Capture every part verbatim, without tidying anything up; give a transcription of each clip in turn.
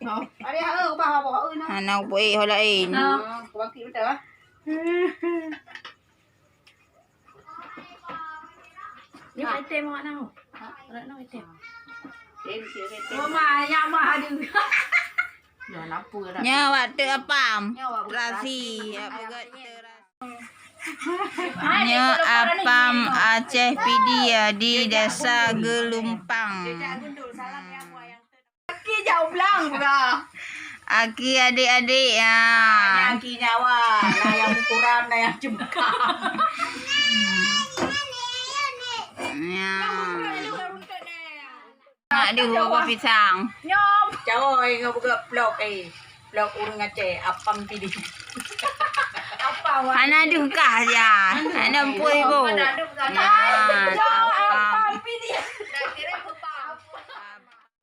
Nah. Hana kupeue ho laén. Nyoe item awak nang. Awak nang item. Mama, nyak mah ada. Nyoe waktu apam. Terasi, ya, beugöt terasi. Nyoe apam Aceh Pidie di Desa Geulumpang. Aki jak u blang pula. Aki adik-adik, ya. Ah, nyan aki nyawa, na nyang ukuran, na nyang cungkang. Ya. Nak di gua pisang. Nyop. Cawai ngon buka vlog, eh. Vlog ureueng Aceh, apam Pidie. Apam. Hana deuh kah ya. Hana pui go. Hana deuh kah. Ya, apam. Apam Pidie. Dah kira apam.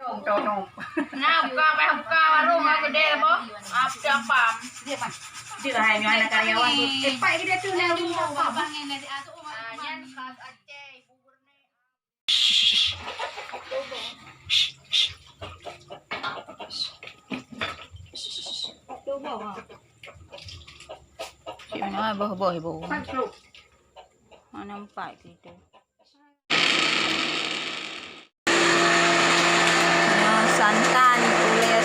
Nah, buka, buka, buka warung, aku deh, boh. Ah, siapa? Dia, Pak. Dia, hai, nyoe anak karyawan tu. Eh, Pak, dia tu, nah, rumah, Pak. Ah, nyan khas Aceh, bubur ni. Cuma boh-boh, boh. Mana empat situ? Nyoe santan, ulèe